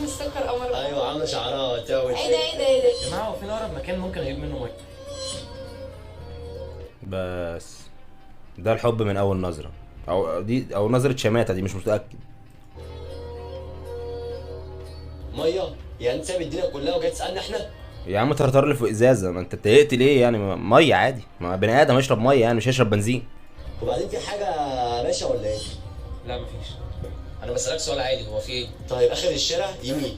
السكر قمر. ايوه عامله شعرها وبتاع. ايه ده ايه ده ايه ده؟ يا جماعة هو فين اقرب مكان ممكن اجيب منه مية؟ بس ده الحب من اول نظره، او دي او نظره شماته دي، مش متاكد. مية يعني انت سايب الدنيا كلها وجاي تسالنا احنا؟ يا عم طرطر لي في ازازة، ما انت اتضايقت ليه يعني؟ مية عادي، ما بني ادم يشرب مية يعني، مش هيشرب بنزين. وبعدين في حاجة يا باشا ولا ايه؟ لا مفيش. انا بسالك سؤال عادي، هو في ايه؟ طيب اخر الشارع يمين.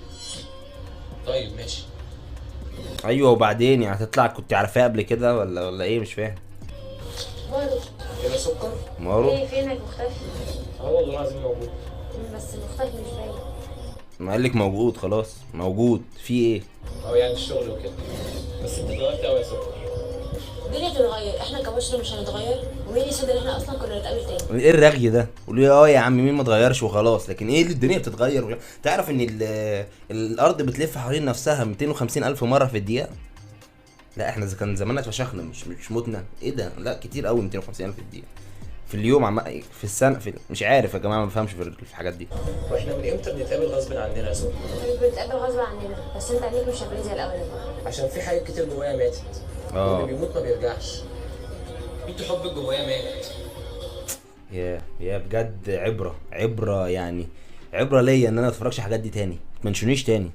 طيب ماشي. ايوه وبعدين يعني هتطلع كنت عارفاه قبل كده ولا ايه؟ مش فاهم. مارو. يبقى سكر؟ مارو ايه فينك مختفي؟ اه والله العظيم موجود. بس مختفي مش باين. ما قالك موجود، خلاص موجود. في ايه؟ او يعني الشغل وكده. بس انت اتغيرت قوي يا سكر. الدنيا بتتغير، احنا كبشر مش هنتغير، ومين يصدق ان احنا اصلا كنا نتقابل تاني؟ ايه الرغي ده؟ قولي اه يا عم مين ما اتغيرش وخلاص، لكن ايه اللي الدنيا بتتغير؟ تعرف ان الارض بتلف حوالين نفسها 250 الف مرة في الدقيقة؟ لا احنا اذا كان زماننا اتفشخنا، مش متنا. ايه ده؟ لا كتير قوي 250 الف في الدقيقة، في اليوم، في السنة، في مش عارف يا جماعة، ما بفهمش في الحاجات دي. واحنا من امتى بنتقابل غصب عننا يا سكر؟ مش بنتقابل غصب عننا، بس انت عينيك مش شغالين زي الاول يا بابا. عشان في حاجات كتير جوايا ماتت. واللي بيموت ما بيرجعش. انتوا حبك جوايا مات. يا بجد عبره، عبره يعني، عبره ليا ان انا ما اتفرجش على الحاجات دي تاني، ما تمنشونيش تاني.